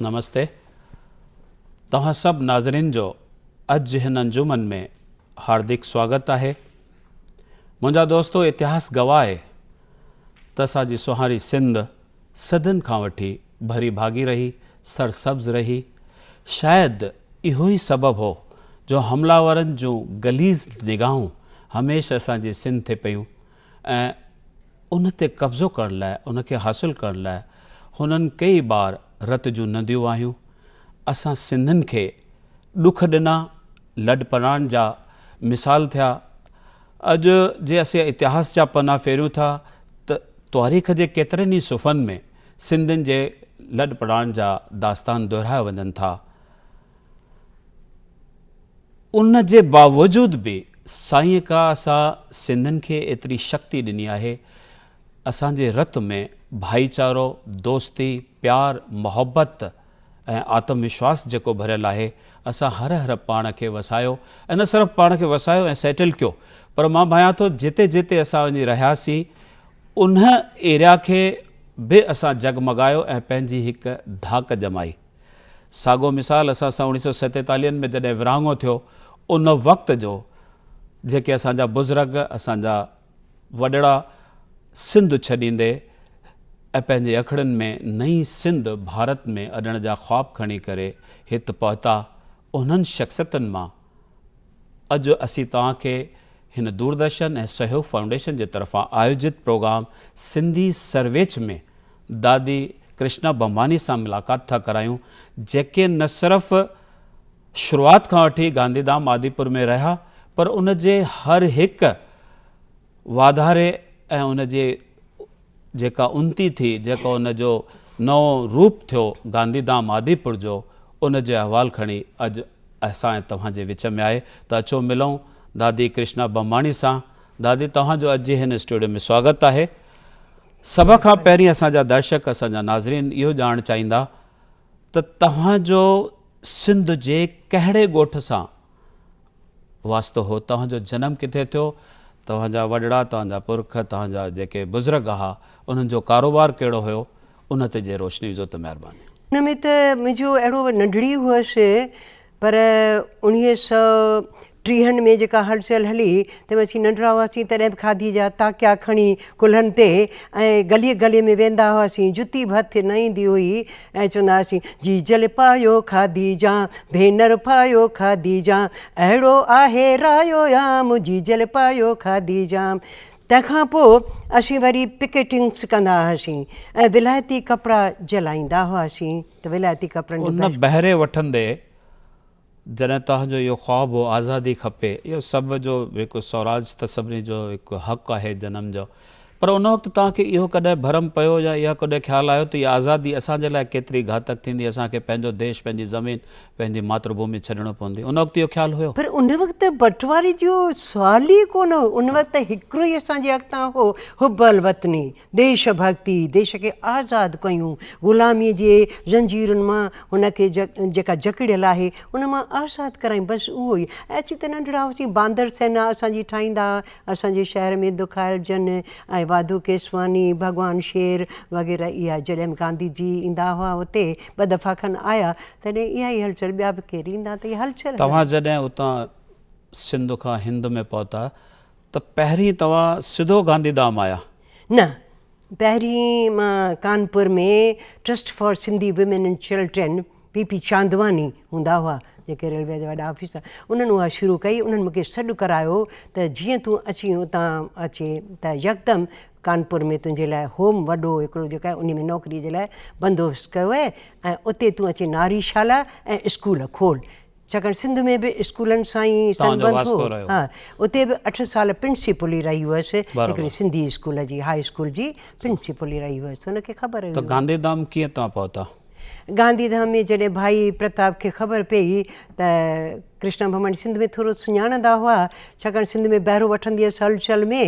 نمستي توهان سڀ ناظرين جو اڄ هن انجمن ۾ هاردڪ سواگت آهي. منهنجا دوستو اتهاس گواهه آهي ته اسان جي سونهاري سنڌ صدين کان وٺي ڀري ڀاڳي رهي، سرسبز رهي. شايد اهو ئي سبب هو جو حمله آورن جون غليظ نگاهون هميشه اسان جي سنڌ تي پيون ۽ ان تي قبضو ڪرڻ لاء، ان کي حاصل ڪرڻ لاء هنن ڪيئي بار رت جون نديون واهيون، اسان سنڌين کي ڏک ڏنا، لڏپلاڻ جا مثال ٿيا. اڄ جي اسين اتهاس جا پنا ڦيريون ٿا ته تواريخ جي ڪيترن ئي صفحن ۾ سنڌين جي لڏپلاڻ جا داستان دهرايا وڃن ٿا. ان جي باوجود به سائينء ڪا اسان سنڌين کي ايتري شڪتي ڏني آهي، اسان جي رت ۾ ڀائيچارو، دوستي، پيار، محبت ۽ آتم وشواس جيڪو ڀريل آهي، اسان هر هر پاڻ کي وسايو ۽ نه صرف پاڻ کي وسايو ۽ سيٽل ڪيو پر مان ڀانيان ٿو جتي جتي اسان وڃي رهياسين ان ايريا کي به اسان جڳمڳايو ۽ پنهنجي هڪ ڌاڪ ڄمائي. ساڳو مثال اسان سان اوڻيهه سئو ستيتاليهن ۾ جڏهن ورهاڱو ٿيو ان وقت جو جيڪي اسان جا بزرگ اسان جا وڏڙا سنڌ ڇڏيندي ۽ پنهنجي اکڙين ۾ نئين سنڌ ڀارت ۾ اڏڻ جا خواب کڻي ڪري هت پهتا انهن شخصيتن مان اڄ اسين توهان کي هن دوردرشن ۽ سهيوگ فائونڊيشن جي طرفان آيوجت پروگرام سنڌي سرويچ ۾ دادي ڪرشنا بمباني سان ملاقات ٿا ڪرايون جيڪي نه صرف شروعات کان وٺي گانڌيڌام آديپور ۾ رهيا پر ان جي هر هڪ واڌاري ۽ ان جي جيڪا انتي ٿي جيڪو ان جو نئون روپ ٿيو گانڌيڌام آديپور جو ان جو احوال کڻي اڄ اسان ۽ توهان جي وچ ۾ آهي ته اچو ملون دادي ڪرشنا بمباڻي سان دادي توهان جو اڄ جي هن اسٽوڊيو ۾ سواگت آهي سڀ کان پهرين اسان جا درشڪ اسان جا ناظرين اهو ڄاڻڻ چاهيندا ته توهان جو سنڌ جي ڪهڙي ڳوٺ سان واسطو هو، توهان جو جنم ڪٿي ٿيو، توهان جا وڏڙا، توهان جا پرک، توهان جا جيڪي بزرگ ها، انهن جو ڪاروبار ڪهڙو هيو، ان تي جي روشني وجهو ته مهرباني. ان ۾ ته منهنجو اهڙو ننڍڙي هئس پر اوڻيهه سئو ٽيهن ۾ جيڪا هلچل هلي تنهن ۾ اسين ننڍڙا هئاسين تڏهن به کاڌي جا تاڪيا کڻي ڪلهن تي ۽ گلي گلي ۾ ويندا هئاسين جتي به هٿ نه ايندي هئي ۽ چوندا هئاسين، جيجل پايو کاڌي جان، ڀينر پايو کاڌي جان، اهڙو آهي رايو عام، جيجل پايو کاڌي جان. تنهن کان پوء اسين وري پڪيٽنگس ڪندا هئاسين ۽ ولايتي ڪپڙا جلائيندا هئاسين ته ولايتي ڪپڙن جو ان بهري وٺندي جڏهن توهان جو اهو خواب هو آزادي کپي، اهو سڀ جو هڪ سوراج ته سڀني جو هڪ حق آهي جنم جو، پر ان وقت توهان کي اهو ڪڏهن ڀرم پيو يا اها ڪڏهن خيال آيو ته اها آزادي اسان جي لاء ڪيتري گهاتڪ ٿيندي، اسان کي پنهنجو ديش، پنهنجي زمين، پنهنجي ماتر ڀومي ڇڏڻو پوندي، ان وقت اهو خيال هيو؟ پر ان وقت بٽواري جو سوال ئي ڪونه هو، ان وقت ته هڪڙو ئي اسان جي اڳتان هو حب الوطني، ديش ڀڳتي، ديش کي آزاد ڪيون، غلاميء جي زنجيرن مان هن کي جيڪا جڪڙيل آهي، ان مان آزاد ڪرايون، بس اهو ئي. ۽ اسين ته ننڍڙا هئاسين، باندر سينا اسان جي ٺاهيندا هئا، اسان جي شهر ۾ دکايل جن ۽ واڌو ڪيسواني، ڀڳوان شير وغيره اها جڏهن به گانڌي جي ايندا هئا اتي، ٻه دفعا کن آيا، تڏهن اها ئي هلچل، ٻيا به ڪير ايندا ته اها هلچل توهان هلندي. جڏهن اتان سنڌ کان هند ۾ پهتا ته پهرين توهان سڌو گانڌي ڌام آيا؟ نه، پهرين مان Kanpur ۾ trust for Sindhi women and children P P Chandwani هوندا هئا جيڪي ريلوي جا وڏا آفيسر انهن اها شروع ڪئي انهن مونکي سڏ ڪرايو ته جيئن تون اچين اتان اچين ته يڪدم ڪانپور ۾ تنهنجي لاء هوم وڏو هڪڙو جيڪو آهي انهي ۾ نوڪري جي لاء بندوبست ڪيو آهي ۽ اتي تون اچي ناري شالا ۽ اسڪول کول ڇاڪاڻ سنڌ ۾ به اسڪولن سان ئي توهان جو سنٻنڌ واسطو هو. رهيو. ها اتي به اٺ سال پرنسپل ئي رهي هئس برابر. هڪڙي سنڌي اسڪول جي هاء اسڪول جي پرنسپل ئي رهي هئس ته هن کي خبر ته هئي. گانڌي ڌام ڪيئن توهان پهتا؟ گانڌي ڌام ۾ جڏهن ڀائي پرتاب کي خبر پيئي ته ڪرشنا ڀماڻي سنڌ ۾ ٿورو سڃاڻندا هئا، ڇاڪاڻ سنڌ ۾ بهرو وٺندي هيس هل چل ۾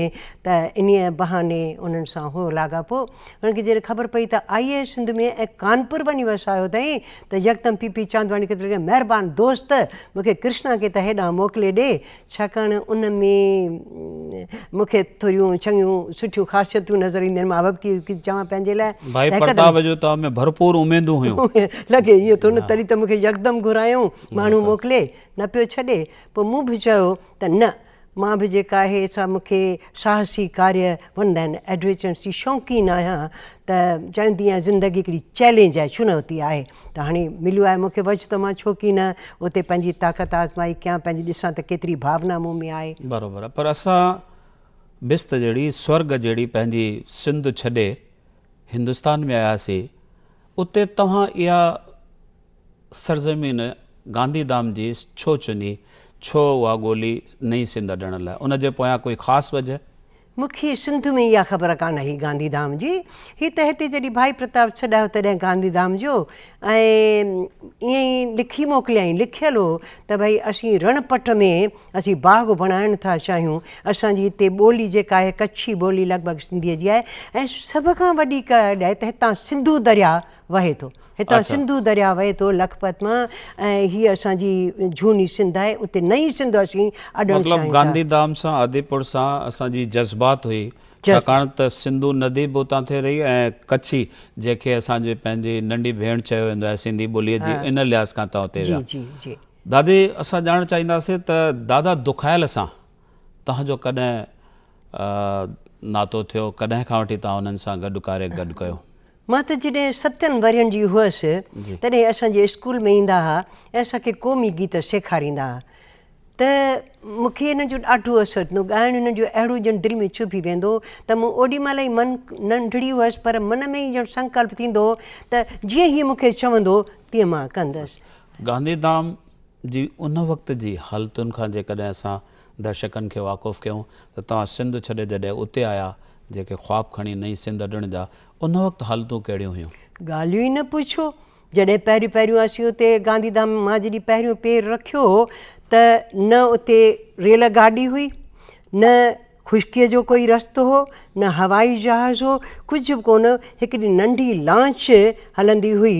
ته انهيء بهاني انهن سان هو لاڳاپو. انهن کي جڏهن خبر پئي ته آئي آهي سنڌ ۾ ۽ ڪانپور وڃي وسايو اٿائين ته يڪدم پي پي چاندواڻي کي لڳي مهربان دوست مون کي ڪرشنا کي ته هيڏانهن موڪلي ڏي، ڇاڪاڻ ان ۾ مون کي ٿوريون چڱيون سٺيون خاصيتون نظر اينديون آهن، مان ابڪي ٿي چوان پنهنجي لاء. ڀائي پرتاب جو توهان ۾ ڀرپور اميدون هيون. لڳي ائين ٿو نه تڏهن ته مون کي يڪدم گهرايائون، ماڻهو موڪلي نه پيو ڇڏي، پوء مون به چيو ته نه مان به جيڪا آهي سا مون کي ساهسي ڪاريه وڻندا آهن، ايڊويچرس جي شوقين آهيان ته چوندي آهيان زندگي هڪڙي چئلينج آهي، چنوتي آهي ته هاڻي مليو آهي مون کي وجهه ته مان ڇو ڪي نه اتي پنهنجي طاقت آزمائي ڪيان، پنهنجي ڏسان ته ڪيتري ڀاونا مون ۾ آهي. برابر آهي پر اسان بست جهڙي سورڳ جهڙي پنهنجي سنڌ ڇڏي هندستان ۾ آياسين اتي توهان اها سرزمين گانڌي ڌام جي ڇو چني، ڇو اها ڳولي نئين سنڌ اڏڻ لاء؟ ان جي پويان ڪوئي خاص وجهه؟ مون کي سنڌ ۾ اها خبر ڪانه هئي گانڌي ڌام جي. هي ته هتي جڏهن ڀائي پرتاب ڇڏايو تڏهن گانڌي ڌام جو ۽ ائين ئي لکي موڪليائين، لکيل هو ته ڀئي اسين رڻ پٽ ۾ اسين باغ بڻائڻ ٿا چاهيون، اسان جي هتي ٻولي جيڪا آهي ڪڇي ٻولي لڳ ڀڳ سنڌيء جي آهي ۽ سڀ کان وڏي ڳالهه آهي ته هتان سنڌو درياء وهي ٿو. هتان سنڌو درياء وهي ٿو لکپت مان ۽ هيء اسان جي جهوني سنڌ آهي، اتي نئين سنڌ اسين اڏڻ مطلب چاهيون ٿا. گانڌي ڌام سان آديپور سان اسان جي جذبات هئي، ڇاڪاڻ ته سنڌو ندي به اتان ٿي رهي ۽ ڪڇي جنهن کي اسان جي پنهنجي ننڍي ڀيڻ چيو ويندو آهي سنڌي ٻوليء جي ان لحاظ کان توهان اتي جي ويا. جي جي. دادي اسان ڄاڻڻ چاهينداسين ته دادا دکايل سان توهان جو ڪڏهن ناتو ٿيو، ڪڏهن کان وٺي توهان انهن سان گڏ ڪاري گڏ ڪيو؟ مان ته جڏهن ستن ورهين جي هئس تڏهن اسان جي اسڪول ۾ ايندا ها ۽ اسان کي قومي گيت سيکاريندا ها ته مون کي انهن جو ڏاڍو اثر ٿيندو ڳائڻ انهن جو اهڙو ڄڻ دل ۾ چڀي ويندو هو ته مون اوڏي مهل ئي من ننڍڙي هئس پر من ۾ ئي ڄڻ سنڪلپ ٿيندو هو ته جيئن هي مون کي چوندو تيئن مان ڪندس. گانڌي ڌام جي ان وقت جي حالتن کان جيڪڏهن اسان درشڪن کي واقف ڪيون ته توهان سنڌ ڇڏي جڏهن اتي آيا جيڪي خواب کڻي نئين سنڌ اڏڻ جا ان وقت حالتون ڪهڙيون هيون؟ ڳالهيون ئي نه پڇو جڏهن پهريون پهريون اسين اتي گانڌي ڌام مان جڏهن پهريون پير رکيو هو ته نه اتي ريل گاڏي هئي نه خشڪيء جو ڪوئي رستو هو نه هوائي جهاز هو ڪجهه به ڪونه هڪڙي ننڍي لانچ هلندي هئي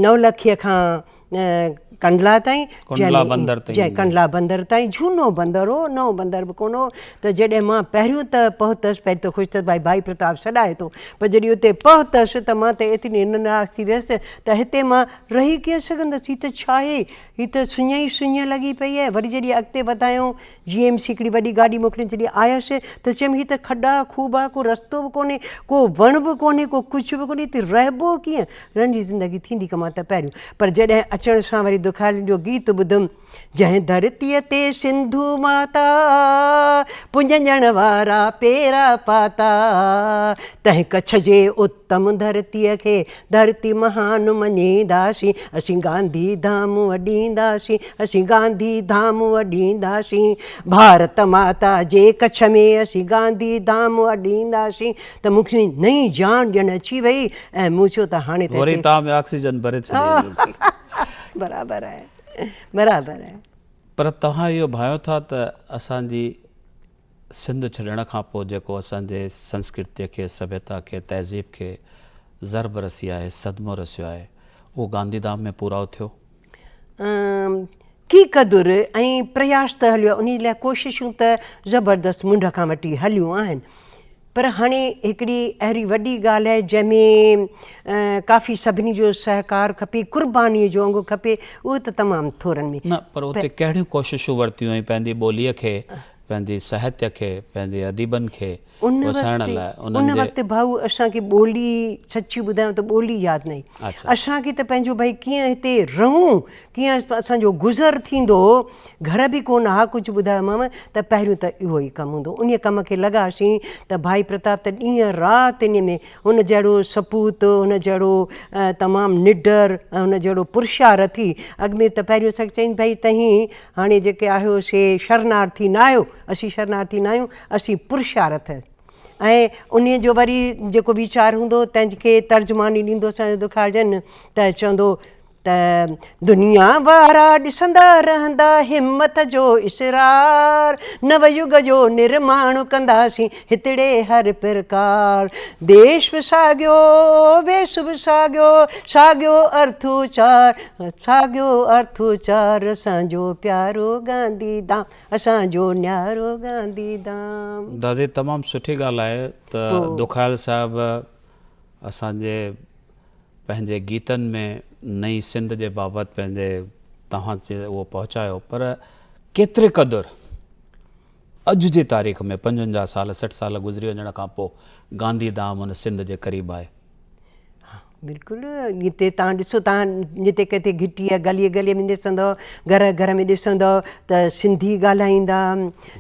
نولکيء کان ڪنڊلا تائين ڪنڊلا بندر تائين جنهن ڪنڊلا بندر تائين جهونو بندر هو نئون بندر به ڪونه هو ته جڏهن مان پهريون ته پهتس پهريون ته خوش ٿيس ڀائي ڀائي پرتاب سڏائي ٿو پر جڏهن اتي پهتس ته مان ته ايتري نراس ٿي ويس ته هتي مان رهي ڪيئن سگهندس هي ته ڇا آهي هي ته سڃ ئي سڃ لڳي پئي آهي وري جڏهن اڳتي وڌايائون جي ايم سي هڪڙي وڏي گاڏي موڪلي جڏهن آيس ته چيم هي ته کڏا کوٻا ڪو رستو به ڪونهي ڪو وڻ به ڪونهي ڪو ڪجهه به ڪونهي هتي رهبو ڪيئن رهڻ جي زندگي ٿيندي ڪمان ته پهريون پر جڏهن اچڻ سان وري دکايلن جو گيت ٻڌم جنهن ڌرتيء تي سنڌو ماتا پڃڻ وارا پيرا پاتا تنهن ڪڇ جي اتم ڌرتيء کي ڌرتي مهان مڃينداسين، اسين گانڌي ڌام اڏينداسين، اسين گانڌي ڌام اڏينداسين، ڀارت ماتا جي ڪڇ ۾ اسين گانڌي ڌام اڏينداسين ته مون کي نئين جان ڄڻ اچي وئي ۽ مون چيو ته هاڻي ته وري توهان ۾ آڪسيجن ڀري ڇڏي. برابر آهي برابر آهي. پر توهان اهو ڀانئيو ٿا ته اسان جي سنڌ ڇڏڻ کان پوء جيڪو اسان جي سنسڪرتيء کي، سڀيتا کي، تهذيب کي ضرب رسي آهي، صدمو رسيو آهي، اهو گانڌي ڌام ۾ پورائو ٿيو؟ ڪي قدر ۽ پرياس ته هليو آهي، انهي لاء ڪوششون ته زبردست منڍ کان وٺي هليون آهن، پر هاڻي هڪڙي اهڙي وڏي ڳالهه آهي جنهن ۾ ڪافي سڀني جو سهڪار کپي، قربانيء جو انگ کپي، اهو ته تمام ٿورن ۾. نه، پر اتي ڪهڙيون ڪوششون ورتيون ويون پنهنجي ٻوليء کي، پنهنجي ساهتيه کي، پنهنجي اديبن کي وسائڻ لاء انهن ان وقت ڀائو اسان کي ٻولي سچي ٻڌايان ته ٻولي ياد نه هئي. اسان کي ته پنهنجو ڀائي ڪيئن هتي رهون، ڪيئن اسان جو گذر ٿيندو، گهر به ڪونه ها ڪجهه ٻڌايومانو ته پهريون ته اهو ئي ڪم هوندو. انهيء ڪم کي لڳاسين ته ڀائي پرتاب ته ڏينهن رات انهيء ۾ هن جهڙو سپوت، هن جهڙو تمام نڊر ۽ هن جهڙو پرشارٿي اڳ ۾ ته پهريون اسان کي چيائين ڀائي تهين هاڻي جيڪي آهيو سي شرنارٿي نه آهيو، اسين شرنارٿي نه آهيون، اسين پرشارٿ ۽ انهيء جو وري جيڪو ويچار هوندو تنهن کي ترجماني ڏيندو اسان جو دکارجن ته چوندو. ته دنيا وارا ڏسندا رهندا همت جو اسرار، نو يگ جو نرماڻ ڪنداسين هتڙي هر پرڪار. ديش به ساڳيو ويس به ساڳيو، ساڳيو ارٿ اچار، ساڳيو ارٿ اچار، اسان جو پيارو گانڌي ڌام، اسان جو نيارو گانڌي ڌام. دادي تمام سٺي ڳالهه آهي ته دکايل صاحب اسان جي پنهنجي گيتن ۾ نئين سنڌ جي بابت پنهنجي توهان تي اهو پهچايو پر ڪيتري قدر اڄ جي تاريخ ۾ 55 سال 60 سال گذري وڃڻ کان پوء گانڌي ڌام ان سنڌ جي قريب آهي. ها بلڪل جتي توهان ڏسو توهان جتي ڪٿي گهٽي يا گلي گلي ۾ ڏسندو گهر گهر ۾ ڏسندو ته سنڌي ڳالهائيندا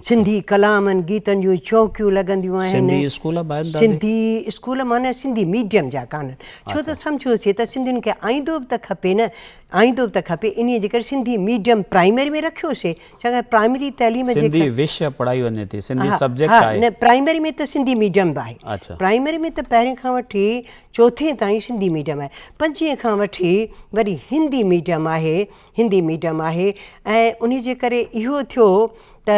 سنڌي ڪلامن گيتن جون چونڪيون لڳنديون آهن. سنڌي اسڪول به آهن دادي؟ سنڌي اسڪول معنيٰ سنڌي ميڊيم جا ڪانهن ڇو ته سمجهوسين ته سنڌين کي آئيندو به ته کپي نه آئيندو به ته کپي انهي جي ڪري سنڌي ميڊيم پرائمري ۾ رکيوسين ڇاڪاڻ پرائمري تعليم جي سنڌي وشيه پڙهائي وڃي ٿي سنڌي سبجيڪٽ آهي. نه پرائمري ۾ ته سنڌي ميڊيم به آهي پرائمري ۾ ته پهرين کان وٺي چوٿين تائين سنڌي ميڊيم آهي پنجين کان وٺي وري هندي ميڊيم آهي هندي ميڊيم آهي ۽ انهي جي ڪري اهو ٿيو ته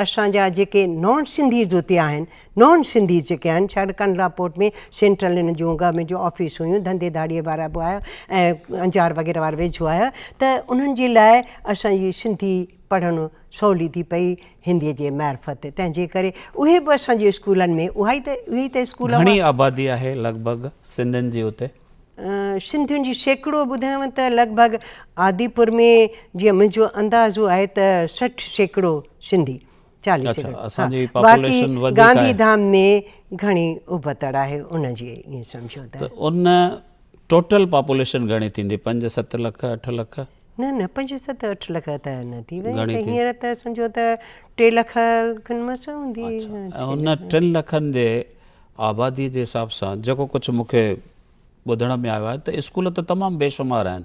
اسان جا جيڪي نان سنڌيز اتي آهن نان سنڌيز جيڪي آهن ڇاڪاڻ ڪنڊلا پورٽ ۾ سينٽرل انهن جون گورنمينٽ جون آفيس هيون ڌنڌي ڌاڙي وارا به آيا ۽ انجار وغيره وارا ويجهو آيا ته انهن جي لاء اسان جي سنڌي پڙهڻ سولي ٿي پئي هندي جي معرفت تنهن جي ڪري اهي به اسان جي اسڪولن ۾ اها ئي ته اهي ئي ته اسڪول گهڻي آبادي آهي لڳ ڀڳ سنڌين جي اتي؟ سنڌين جي سيڪڙو ٻڌايانو ته لڳ ڀڳ آديپور ۾ جيئن منهنجو اندازو آهي ته 60% سنڌي 40% باقي گانڌي ڌام ۾ گهڻي ابتڙ آهي ان جي ائين سمجهو ته ان ٽوٽل پاپوليشن گهڻي ٿيندي 5 7 لک 8 لک؟ نه نه 5 7 8 لک ته نه ٿي وئي ته هينئر ته سمجهو ته 3 لک کن مس هوندي. اڇا ان 3 لکن جي آبادي جي حساب سان جيڪو ڪجهه مون کي ٻڌڻ ۾ آيو آهي ته اسڪول ته تمام بيشمار آهن.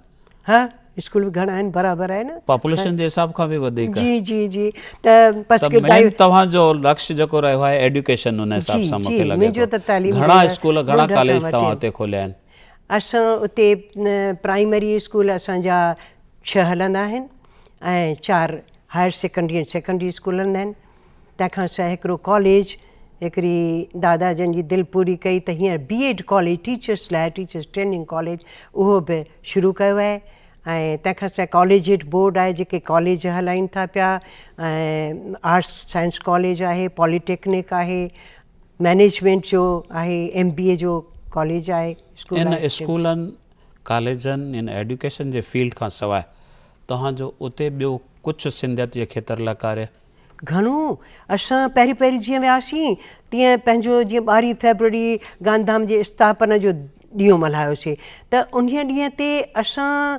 ها اسڪول به گهڻا آهن برابر آهي نه. پاپوليشن جي حساب کان به وڌيڪ. جي جي جي ته پسگردائي. ته مين توهان جو لڪش جيڪو رهيو آهي ايڊيوڪيشن ان حساب سان مون کي لڳي ٿو گهڻا اسڪول گهڻا ڪاليج توهان اتي کوليا آهن. اسان اتي پرائمري اسڪول اسان جا 6 هلندا آهن ۽ 4 هائر سيڪنڊري ۽ سيڪنڊري اسڪول هلندا آهن. تنهن کان سواء هڪڙو ڪاليج هڪڙي دادا جن جي دل پوري ڪئي ته هينئر بي ايڊ ڪاليج ٽيچرس لاء ٽيچرس ٽريننگ ڪاليج اهو به شروع ڪيو آهي ۽ تنهن کان سواء ڪاليجيٽ بورڊ آهي جيڪي ڪاليج هلائين ٿا پيا ۽ آرٽس سائنس ڪاليج آهي پاليٽيڪنڪ آهي مئنيجمينٽ جو آهي ايم بي اي جو ڪاليج آهي اسڪول ان اسڪولن ڪاليجن ان ايڊيوڪيشن جي فيلڊ کان سواء توهان جو اتي ٻيو ڪجهه سنڌيت جي کيتر لاء ڪاريه؟ گهڻو. اسان پهرين پهرين جيئن وياسين تيئن پنهنجو جيئن 12 فيبروري گانڌيڌام جي اسٿاپنا جو ڏينهن ملهايوسين ته انهيء ڏينهن تي اسان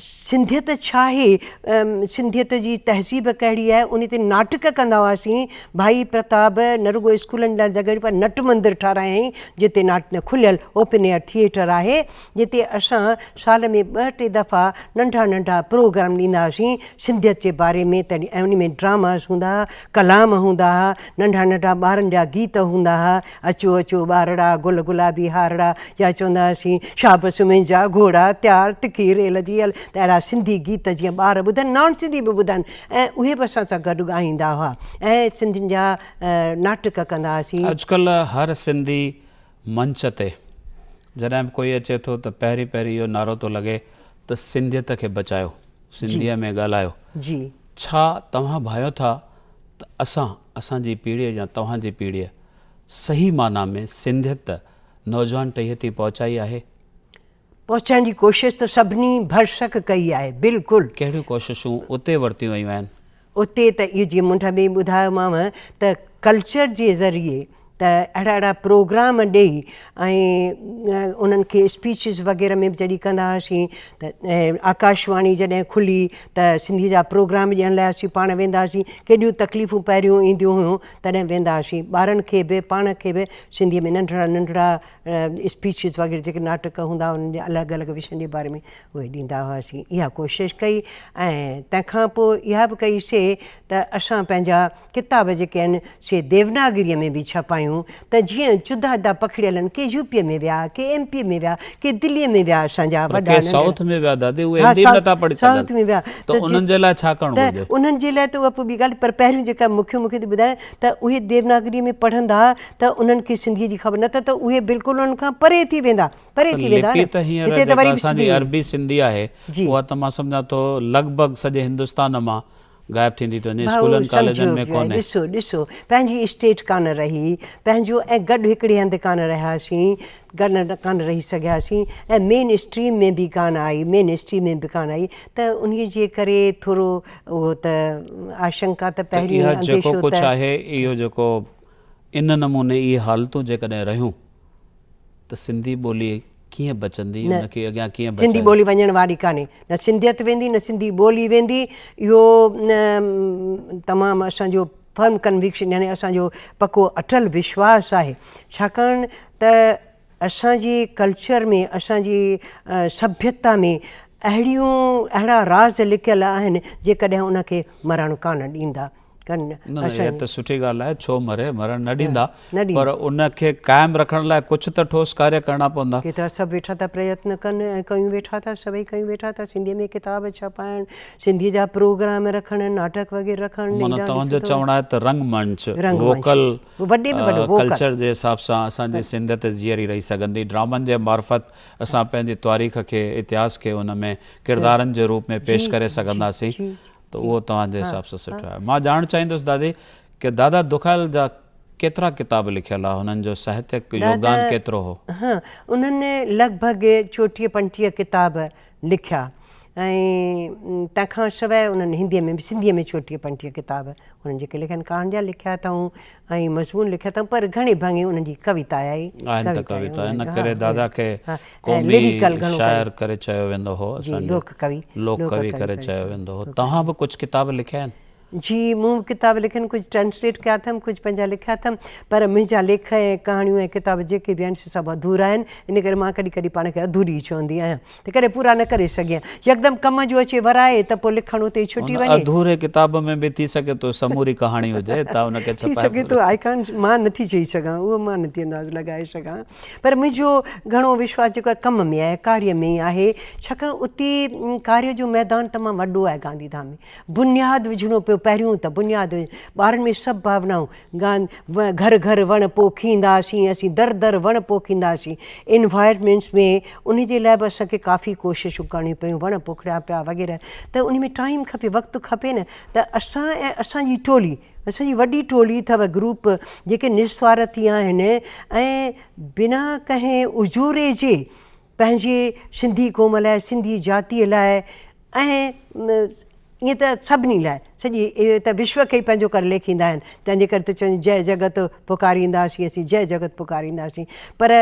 سنڌيت ڇا آهي، سنڌيت جي تهذيب ڪهڙي آهي انهي تي ناٽڪ ڪندا هئاسين. ڀائي پرتاب نه رڳو اسڪولن لاء جڳهه پر نٽ مندر ٺارايائين جتي ناٽ کليل اوپن ايئر ٿيئٽر آهي جتي اسان سال ۾ ٻه ٽي دفعا ننڍا ننڍا پروگرام ڏيندا هئاسين سنڌيت جي باري ۾ تڏهن ۽ ان ۾ ڊراماز هوندا ها، ڪلام هوندا ها، ننڍا ننڍا ٻارن جا گيت هوندا ها، اچو اچو ٻارڙا گل گلابي هارڙا يا چوندا هئاسين شابس منهنجا گهوڙا تيار تکي ريل جي هل ته اهڙا سنڌي گيت جيئن ٻار ٻڌن نان سنڌي به ٻڌن ۽ اهي به اسان سان گڏ ڳائيندا هئا ۽ سنڌين جا ناٽڪ ڪندا هئاسين. اڄڪلهه هر سنڌي منچ تي جڏهن به ڪوئي اچي ٿو ته پهرين پهرين اهو نعرو ٿو لڳي ته سنڌيت کي بچايو، سنڌيء ۾ ڳالهايو. ڇا توهان ڀانئيو ٿا ته اسان، اسان جي پيڙهيء يا توهان جي پيڙهيء صحيح معنيٰ ۾ سنڌيت نوجوان ٽهيء تائين پهچائي آهي؟ پهچائڻ جي ڪوشش ته سڀني ڀرسڪ ڪئي آهي، بلڪل. ڪهڙيون ڪوششون اتي ورتيون ويون آهن؟ اتي ته اهو جيئن منڍ ۾ ئي ٻڌايومانو ته ڪلچر جي ذريعي ته اهڙا اهڙا پروگرام ڏيئي ۽ انهن کي اسپيچز وغيره ۾ به جڏهن ڪندا هئاسين ته آڪاشواڻي جڏهن کلي ته سنڌي جا پروگرام ڏيڻ لاء اسين پاڻ ويندا هئاسين ڪيڏيون تڪليفون پهريون اينديون هيون تڏهن ويندا هئاسين ٻارن کي به پاڻ کي به سنڌي ۾ ننڍڙا ننڍڙا اسپيچز وغيره جيڪي ناٽڪ هوندا هئا انهن جي الڳ الڳ وشين جي باري ۾ اهي ڏيندا هئاسين اها ڪوشش ڪئي ۽ تنهن کان پوء اها به ڪئي سي ته اسان پنهنجا ڪتاب جيڪي آهن سي ديوناگريء ۾ به ڇپايون. آهيون ته جيئن جدا جدا پکڙيل آهن، ڪي يو پيء ۾ ويا، ڪي ايم پيء ۾ ويا، ڪي دليء ۾ ويا اسان جا پر وڏا ڪي ننڍڙا. سائوٿ ۾ ويا دادي اهي ها هندي به نٿا پڙهي سائوٿ سگهن ۾ ويا ته ته انهن جي لاء ڇا ڪرڻ ته گهرجي؟ انهن جي لاء ته اها پوء ٻي ڳالهه پر پهريون جيڪا مکيون مون کي ٿي ٻڌايان ته اهي ديوناگريء ۾ پڙهندا ته انهن کي سنڌيء جي خبر نه ته ته اهي بلڪل انهن کان پري ٿي ويندا پري ته ٿي ويندا لپي نه ته هينئر هتي ته جيڪا وري به اسان جي سنڌي عربي سنڌي آهي جي. اها ته مان سمجهان ٿو لڳ ڀڳ سڄي هندستان مان غائب ٿيندي ٿي وڃي ڀائو اسڪولن ڪاليجن سمجهيو ۾ پيو آهي ڪونهي. ڏسو ڏسو پنهنجي اسٽيٽ ڪانه رهي پنهنجو ۽ گڏ هڪڙي هنڌ ڪانه رهياسين گڏ ڪانه رهي سگهياسين ۽ مين اسٽريم ۾ به ڪانه آئي مين اسٽريم ۾ به ڪانه آئي ته انهي جي ڪري ٿورو اهو ته آشنڪا ته ته پهريون اها جيڪو انديشو ڪجهه ته آهي اهو جيڪو ان نموني اهي حالتون جيڪڏهن رهيون ته سنڌي ٻولي ڪيئن بچندي نه ان کي اڳيان ڪيئن سنڌي بچائجي. ٻولي وڃڻ واري ڪانهي نه سنڌيت ويندي نه سنڌي ٻولي ويندي اهو تمام اسان جو فرم ڪنوڪشن يعني اسان جو پڪو اٽل وشواس آهي ڇاڪاڻ ته اسان جي ڪلچر ۾ اسان جي سڀيتا ۾ اهڙيون اهڙا راز لڪيل آهن جيڪڏهن ان کي مرڻ ڪانه ڏيندا ڪن نه نه اها ته سٺي ڳالهه آهي ڇو مري مرڻ نه ڏيندا نه ڏيندا پر ان کي قائم رکڻ لاء ڪجهه ته ٺوس ڪاريه ڪرڻا پوندا. ڪيترا سڀ ويٺا ٿا پريتن ڪن ۽ ڪيون ويٺا ٿا سڀئي ڪيون ويٺا ٿا سنڌيء ۾ ڪتاب ڇپائڻ سنڌيء جا پروگرام رکڻ ناٽڪ وغيره رکڻ معنيٰ هيڏانهن توهان جو ڏسو ته چوڻ آهي ته رنگ منچ رنگ منچ ووڪل وڏي ۾ وڏو ووڪل ڪلچر جي حساب سان اسان جي سنڌيت جيئري رهي سگهندي ڊرامن جي معرفت اسان پنهنجي تواريخ کي اتهاس کي ان ۾ ڪردارن جي روپ ۾ پيش ڪري سگهنداسين ته اهو توهان جي حساب سان سٺو آهي. مان ڄاڻڻ چاهيندس دادي ڪه دادا دکايل جا ڪيترا ڪتاب لکيل آ هنن جو ساهتيڪ يوگدان ڪيترو هو؟ ها انهن لڳ ڀڳ 24 25 ڪتاب لکيا ۽ تنهن کان سواء انهن هنديء ۾ به سنڌيء ۾ 24 25 ڪتاب انهن جيڪي لکيا آهن ڪهاڻين جا لکيا اٿائون ۽ مضمون لکيا اٿائون پر گهڻي ڀاڱي انهن جي ڪويتا آهي آهن ته ڪويتا ان ڪري دادا کي قومي شاعر ڪري چيو ويندو هو اسان جو لوڪ ڪوي لوڪ ڪوي ڪري چيو ويندو هو توهان به ڪجهه ڪتاب لکيا آهن؟ جي مون به ڪتاب لکيا آهن ڪجهه ٽرانسليٽ ڪيا اٿم ڪجهه پنهنجا لکيا اٿم پر منهنجا ليک ۽ ڪهاڻيون ۽ ڪتاب جيڪي به آهن سي سڀ اڌورا آهن ان ڪري مان ڪڏهن ڪڏهن پاڻ کي اڌوري ئي چوندي آهيان ته ڪڏهن پورا نه ڪري سگهي آهيان. يڪدم ڪم جو اچي ورائي ته پوء لکڻ اتي ئي ڇٽي ان وڃي. اڌوري ڪتاب ۾ به ٿي سگهي ٿو سموري ڪهاڻي هجي ته ان کي ٿي ڇپائي سگهي ٿو I can't مان نٿي چئي سگهان اهو مان نٿي اندازو لڳائي سگهان پر منهنجو گهڻو وشواس جيڪو آهي ڪم ۾ آهي ڪاريه ۾ ئي آهي ڇاڪاڻ اتي ڪاريه جو ميدان تمام وڏو آهي گانڌي ڌام ۾ بنياد وجهڻو پيو پهريون ته بنياد ٻارن ۾ سڀ ڀاونائون گان گهر گهر وڻ پوکينداسين اسين در در وڻ پوکينداسين انوائرمينٽس ۾ ان جي لاء به اسان کي ڪافي ڪوششون ڪرڻيون پيون وڻ پوکڙيا پيا وغيره ته ان ۾ ٽائيم کپي وقت کپي نه ته اسان ۽ اسان جي ٽولي اسان جي وڏي ٽولي اٿو گروپ جيڪي نسوارٿي آهن ۽ بنا ڪنهن اجوري جي پنهنجي سنڌي قوم لاء سنڌي جاتيء لاء ۽ ائين ته سڀني لاء سڄي اهو ته وشو کي ئي پنهنجو ڪري ليکيندا آهن تنهن جي ڪري ته چون جئه جڳت پڪارينداسين اسين جئه جڳت پڪارينداسين پر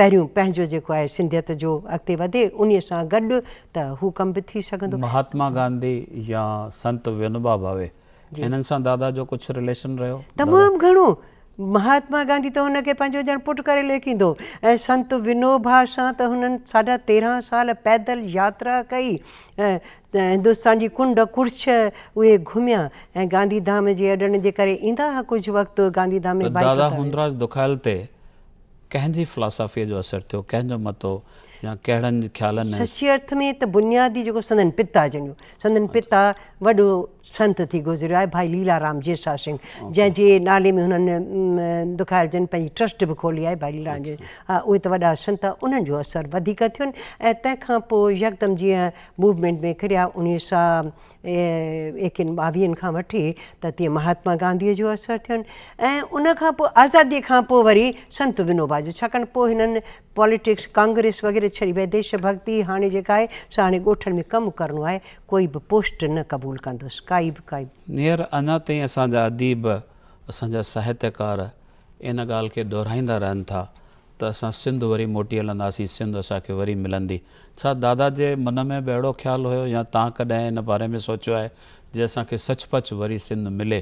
پهريون پنهنجو جيڪو آهي سنڌيت جو اڳتي وڌي انهي سان گڏ ته هو ڪم به ٿي سگهندو. مهاتما گانڌي يا سنت وينوبا ڀاوي هنن سان دادا جو ڪجهه رليشن رهيو؟ تمام گهڻو. مهاتما گانڌي ته هن کي پنهنجو ڄڻ پٽ ڪري ليکيندو ۽ سنت ونوبا سان ته هنن ساڍا 13 سال پيدل ياترا ڪئي ۽ هندستان جي ڪنڊ ڪڙڇ اهي گهميا ۽ گانڌي ڌام جي اڏڻ جي ڪري ايندا ها ڪجهه وقت گانڌي ڌام ۾ ته دادا هوندراج دکايل تي ڪنهن جي فلاسافيء جو اثر ٿيو، ڪنهن جو متو يا ڪهڙن خيالن ۽. سچي ارٿ ۾ ته بنيادي جيڪو سندن پتا جن جو، سندن پتا وڏو سنت ٿي گذريو آهي ڀائي ليلا رام جيسا سنگهه، جنهن جي نالي ۾ هنن دکايل جن پنهنجي ٽرسٽ به کولي آهي ڀائي ليلا رام جي، ها اهي ته وڏا سنت هئا، انهن جو اثر وڌيڪ ٿين ۽ تنهن کان پوء يڪدم جيئن موومينٽ ۾ ڪريا انهيء سا ايڪين ٻاويهن کان وٺي ته تيئن مهاتما گانڌيء جو اثر ٿين ۽ ان کان پوء آزاديء کان پوء وري سنت ونوبا جو ڇاڪاڻ پوء هنن پاليٽڪس ڪانگريس وغيره ڇڏي ڀئي ديش ڀڳتي هاڻي جيڪا آهي سا هاڻي ڳوٺن ۾ ڪم ڪرڻو آهي ڪوئي به پوسٽ نه قبول ڪندس ڪائي به ڪائي هينئر اڃا تائين اسان جا اديب اسان جا ساهتيڪار ان ڳالهه کي دهرائيندا رهن ٿا ته اسان سنڌ وري موٽي هلنداسين، سنڌ اسان کي وري ملندي. ڇا دادا جي من ۾ به اهڙو خيال هيو يا توهان ڪڏهن ان باري ۾ سوچيو آهي جي اسان کي سچ پچ وري سنڌ ملي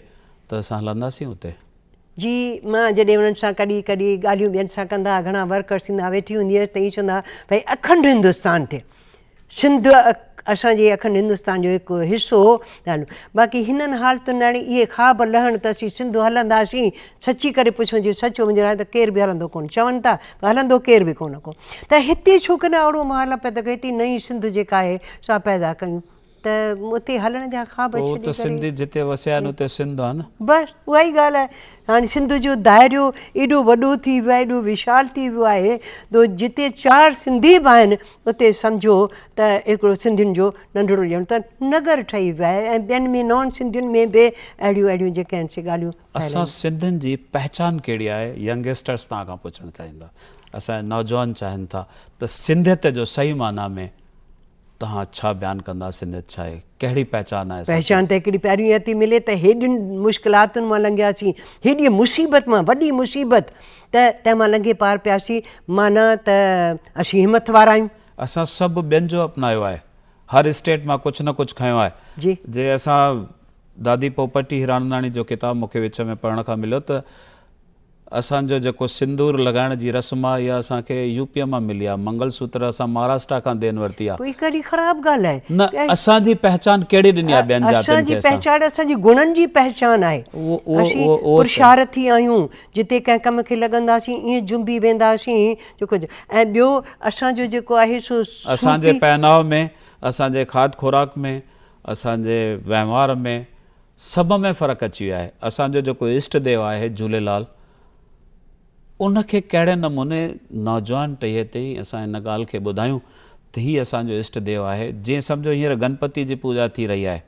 ته اسان هلنداسين اتي؟ جي مان جڏهن انهن سان ڪڏهن ڪڏهن ڳالهيون ٻين سان ڪندا ها گهڻا ورڪرس ايندا ها ويٺي هوندي هيس ته ائين چوندا ها ڀئي اکنڊ هندستان ٿئي سنڌ اسان جي اکنڊ هندستان جو هڪ حصو هلون. باقي هنن حالتن هاڻي اهي خواب لهڻ ته اسين سنڌ هلنداسين، سچي ڪري پڇو جي سچ منهنجي راء ته ڪير به هلندو ڪونه. چون ٿا پر هلندو ڪير به ڪونه ڪو. ته هتي ڇو ڪنه اهڙو ماحول پيدا ڪيو هتي نئين سنڌ جيڪا آهي سا پيدا ڪيون ته اتي هلڻ جا خواب پوء ڇڏي ته ڪري. سنڌي جتي وسيا آهن اتي سنڌ آهي نه. بس اها ئي ڳالهه آهي. هاڻي سنڌ جو دائرو ايڏو وڏو ٿي ويو آهي ايڏو وشال ٿي ويو آهي جو جتي چار سنڌي به آهن اتي سمجهو ته هڪڙو سنڌين جو ننڍڙو ڄڻ ته نگر ٺهي ويو آهي ۽ ٻين ۾ نان سنڌين ۾ به اهڙيون اهڙيون جيڪي آهن سي ڳالهيون اسان ڦهلن. سنڌين جي پهچان ڪهڙي آهي ينگسٽرس توهان کان پڇڻ چاهيندا اسان جا نوجوان چاهين ٿا ته سنڌيت جو صحيح معنيٰ ۾ توهان ڇا بيان ڪندا سنڌيت ڇا آهي ڪهڙي پهچان آهي اسان کي؟ پهچان ته هڪڙي پهريون اها ٿي ملي ته هيڏين مشڪلاتن مان لنگهياسين هيڏي مصيبت مان وڏي مصيبت ته تنهن مان لنگهي پار پياسين معنيٰ ته اسين همٿ وارا آهيون. اسان سڀ ٻين جو اپنايو آهي هر اسٽيٽ مان ڪجهه نه ڪجهه کنيو آهي جي. جي اسان دادي پوپٽي هيراننداڻي جو ڪتاب مون کي وچ ۾ پڙهڻ کان مليو ته اسان جو جيڪو سندور لڳائڻ جي رسم آهي اها اسان کي يو پيء مان ملي آهي، منگل سوتر اسان مهاراشٽرا کان دين ورتي آهي. پوء ڪهڙي خراب ڳالهه آهي. نه اسان جي پهچان ڪهڙي ڏني آهي ٻين جاتين اسان جي کي اسان. پهچان اسان جي گڻن جي پهچان آهي. اسين پرشارٿي آهيون، جتي ڪنهن ڪم کي لڳنداسين ائين جنبي وينداسين جو ڪجهه ۽ ٻيو اسان جو جيڪو آهي سو صوفي. اسان جي پهناء ۾، اسان جي کاڌ خوراڪ ۾، اسان جي وهنوار ۾، سڀ ۾ فرق اچي ويو آهي. اسان جو جيڪو اشٽ ديو آهي جهوليلال ان کي ڪهڙي نموني نوجوان ٽهيء تي ئي اسان ان ڳالهه کي ٻڌايون ته هي اسان جو اشٽ ديو آهي. جيئن سمجهو هينئر گنپتي جي پوڄا ٿي رهي آهي.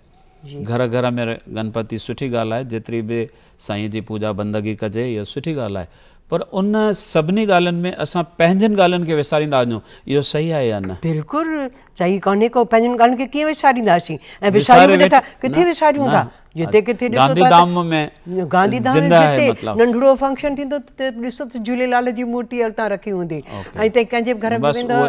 گهر گهر ۾ گنپتي سٺي ڳالهه آهي جيتري به سائين جي پوڄا بندگي ڪجي اها سٺي ڳالهه آهي پر ان سڀني ڳالهين ۾ اسان پنهنجن ڳالهين کي وساريندا وڃون اهو صحيح آهي يا نه؟ بلڪل صحيح ڪونهي ڪو پنهنجن ڳالهين کي ڪيئن وسارينداسين ۽ وساريون به نٿا ڪٿي وساريون ٿا جتي ڪٿي ڏسو ٿا گانڌي ڌام ۾ گانڌي ڌام ۾ جتي ننڍڙو فنڪشن ٿيندو ته ڏسو ته جهوليلال جي مورتي اڳتان رکي هوندي ۽ تنهن ڪنهن جي به گهر ۾ ويندو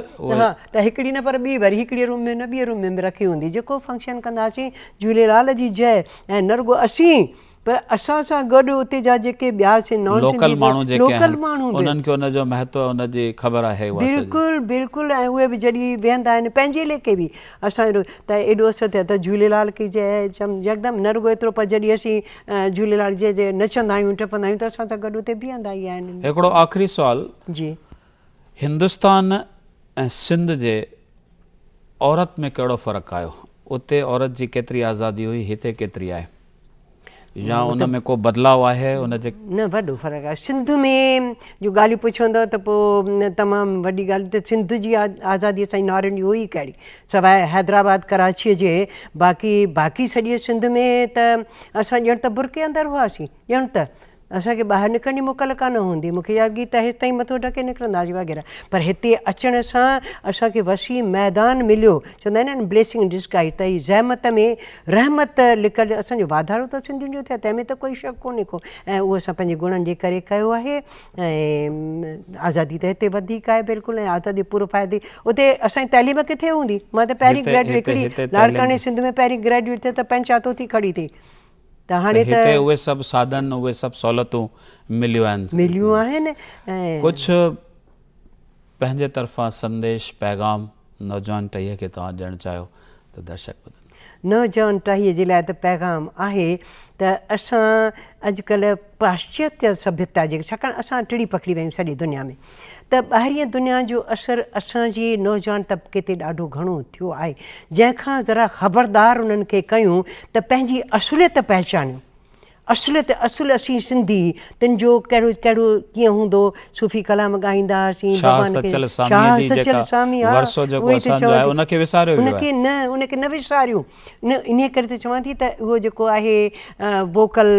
ها ته هڪڙي نه پر ٻي وري هڪڙي روم ۾ نه ٻي روم ۾ رکي هوندي جيڪو فنڪشن ڪنداسين جهوليلال جي جئي ۽ نه رڳو اسين پر اسان سان گڏ اتي جا جيڪي ٻيا سي نان لوڪل سنڌي ماڻهو جيڪي لوڪل آهن ماڻهو به انهن کي ان جو مهتو ان جي خبر آهي اها سڄي. بلڪل بلڪل ۽ اهي به جڏهن ويهندا آهن پنهنجي ليکي به اسان جو ته ايڏو اثر ٿئي ته جهوليلال ڪي جئي چم يڪدم نه رڳو ايترو پر جڏهن اسين جهوليلال جي جئي نچندا آهيون ٽپندا آهيون ته اسان سان گڏ اتي بيهندا ئي آهن. هڪڙو آخري سوال جي. هندستان ۽ سنڌ جي عورت ۾ ڪهڙو فرق آيو؟ اتي عورت جي ڪيتري آزادي هئي هتي ڪيتري آهي؟ يا ان ۾ ڪو بدلاء آهي ان جي؟ نه وڏو فرق آهي سنڌ ۾ جو ڳالهيون پڇندو ته پوء تمام وڏي ڳالهه ته سنڌ جي آزادي اسان جي نارين جي هئي ڪهڙي سواء حيدرآباد ڪراچيء جي باقي باقي سڄي سنڌ ۾ ته اسان ڄڻ ته برقعي اندر هئاسين ڄڻ ته اسان کي ٻاهر نڪرڻ جي موڪل ڪانه هوندي. مون کي يادگيري ته هيستائين مٿو ڍڪي نڪرندا هئاسين وغيره. پر هتي اچڻ سان اسان کي وسيع ميدان مليو. چوندا آهن نه Blessing in Disguise ته هي زحمت ۾ رحمت لڪل اسان جو واڌارو ته سنڌين جو ٿيو آهي تنهن ۾ ته ڪوئي شڪ ڪونهي ڪو ۽ اهو اسان پنهنجي گڻن جي ڪري ڪيو آهي ۽ آزادي ته هتي وڌيڪ آهي بلڪل ۽ آزادي پورو فائدي اتي اسان جي تعليم ڪٿي هوندي مان ته پهرين گريجوئيٽ هڪڙي لاڙڪاڻي سنڌ ۾ پهرين گريجوئيٽ ٿي ته پنچاتو ٿي کڙي ٿي. ته هاڻي ته هتي اهي سڀ ساڌن اهي سڀ سهولتون مليون آهن. مليون آهن ۽. ڪجهه پنهنجي طرفان سنديش پيغام نوجوان ٽهيء کي توهان ڏيڻ چاهيو ته درشڪ ٻڌندا. نوجوان ٽهيء جي لاء ته پيغام آهي ته اسان اڄڪلهه پاشچاتيه سڀيتا جي ڇاڪاڻ اسان ٽڙي پکڙي ويا آهيون سڄي دنيا ۾ ته ٻاهرين دنيا جو اثر اسان جي نوجوان طبقي تي ڏاڍو گهڻو ٿيو آهي جنهن کان ذرا خبردار انهن کي ڪيون ته پنهنجي اصليت پهچانيون اصليت اصل اسين سنڌي تن جو ڪهڙو ڪهڙو ڪيئن هوندو صوفي ڪلام ڳائيندا هئاسين شاهه سچل ساميء جي جيڪا ورثو جيڪو اسان جو آهي ان کي وساريو ويو آهي ان کي نه ان کي نه وساريو نه انهيء ڪري ته چوان ٿي ته اهو جيڪو آهي ووڪل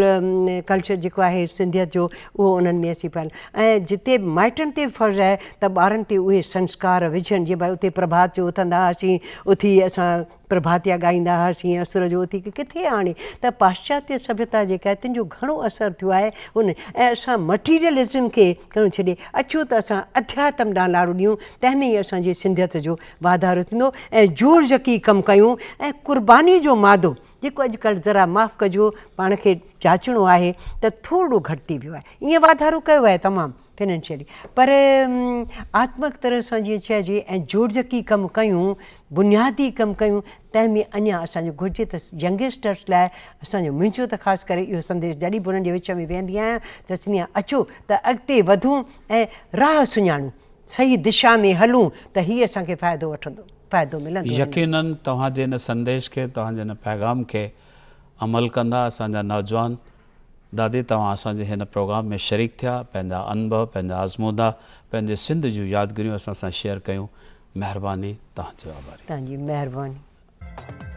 ڪلچر جيڪو آهي سنڌيت جو اهو انهن ۾ اسين پيل ۽ جتي مائٽن تي به فرض آهي ته ٻارن تي اهي سنسڪار وجهن جيئن ڀائي اتي پرڀات جو اٿندا هئاسين اٿي اسان پرڀاتيا ڳائيندا هئاسين اسر جو اٿي ڪٿي هاڻي ته پاشچاتيه سڀيتا جيڪا آهي تن جو گهڻو اثر ٿيو آهي ان ۽ اسان مٽيريلزم کي گهڻو ڇڏي اچو ته اسان اڌياتم ڏانهن لاڙو ڏيون تنهن ۾ ئي اسان جي سنڌيت جو واڌارو ٿيندو ۽ جوڙجڪي ڪم ڪيون ۽ قرباني جو مادو جيڪو اڄ ڪلهه ذرا معاف ڪجو پاڻ کي جاچڻو آهي ته ٿورڙو گهٽ ٿي ويو آهي ائين واڌارو ڪيو آهي تمام. فنانشلي پر آتمڪ طرح سان جيئن چئجي ۽ جوڙجڪي ڪم ڪيون بنيادي ڪم ڪيون تنهن ۾ اڃا اسان جو گهرجي ته ينگسٽرس لاء اسان جو منهنجو ته خاص ڪري اهو سنديش جڏهن به انهن جي وچ ۾ ويهندي آهيان ته چوندي آهيان اچو ته اڳتي وڌون ۽ راهه سڃاڻون صحيح دشا ۾ هلون ته هي اسان کي فائدو وٺندو فائدو ملندو. يقينن توهان جي ان سنديش کي توهان جي ان پيغام کي عمل ڪندا اسان جا نوجوان دادي توهان اسان جي هن پروگرام ۾ شريڪ ٿيا پنهنجا انڀو پنهنجا آزمودا پنهنجي سنڌ جون يادگيريون اسان سان شيئر ڪيون مهرباني توهان جو آڀاري. توهان جي مهرباني.